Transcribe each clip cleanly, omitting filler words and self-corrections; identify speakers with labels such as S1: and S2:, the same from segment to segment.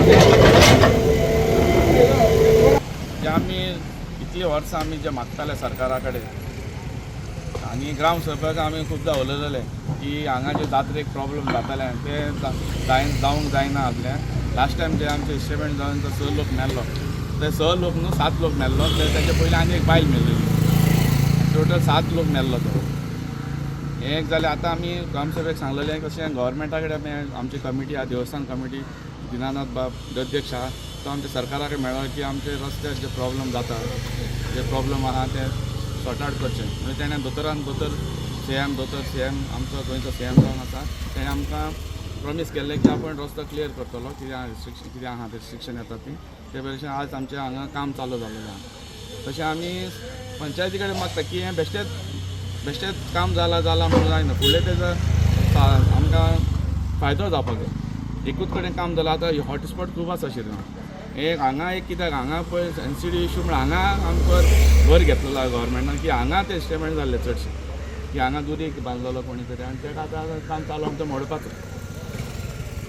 S1: जे आमी इतलीं वर्सां आमी जे मागताले सरकारा कडेन आनी ग्रामसभेक आमी खुबदां उलयलेले की हांगा जे जात्रेक प्रॉब्लम जाताले ते जावंक जायना आसलें. लास्ट टायम जे आमचे इस्टिमेट जावन तो स लोक मेल्लो, ते स लोक न्हू, सात लोक मेल्लो. ते तेजे पयलीं आनी एक बायल मेल्लेली. टोटल सात लोक मेल्लो. तो हें एक जालें. आतां आमी ग्रामसभेक सांगलेलें कशें गव्हर्मेंटा कडेन आमी आमची कमिटी आहा, देवस्थान कमिटी, दिनानाथ बाब अध्यक्ष आहा, तो आमच्या सरकारा कडेन मेळ्ळो की आमचे रस्त्यार जे प्रॉब्लम जाता, जे प्रॉब्लम आहा ते सॉर्ट आवट करचे. म्हणजे तेणें दोतोरान दोतोर सीएम, दोतोर सीएम, आमचो गोंयचो सीएम जावन आसा, तेणें आमकां प्रॉमीस केल्लें की आपण रस्तो क्लियर करतलो. कितें आहा रिस्ट्रिक्शन, कितें आहा रिस्ट्रिक्शन येता ती, ते भशेन आज आमचें हांगा काम चालू जाल्लें आहा. तशें आमी पंचायती कडेन मागता की हें बेश्टेच बेश्टेच काम जालां जालां म्हणून जायना. फुडलें तेजो आमकां फायदो जावपाक जाय. एकूच कडेन काम जालां. आतां हॉटस्पॉट खूब आसा शिरगांव. एक हांगा एक कित्याक हांगा पळय एनसीडी इशू म्हण हांगा आमकां भर घेतलेलो आहा गव्हर्मेंटान की हांगा ते एस्टिमेट जाल्ले चडशे की हांगा दुरीग बांदलेलो कोणी तरी आनी तेका आतां काम चालू आमचें मोडपाचो.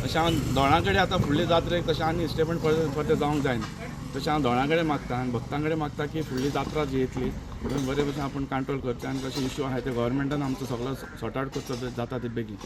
S1: तशें हांव धोंडा कडेन आतां फुडले जात्रेक तशें आनी इस्टेमेंट परते परते जावंक जायना. तशें हांव धोंडा कडेन मागता आनी भक्तां कडेन मागता की फुडली जात्रा जी येतली थंय बरे भशेन आपूण कंट्रोल करचें आनी कशें इशू आहा ते गव्हर्मेंटान आमचो सगळो सॉर्ट आवट करचो जाता ते बेगीन.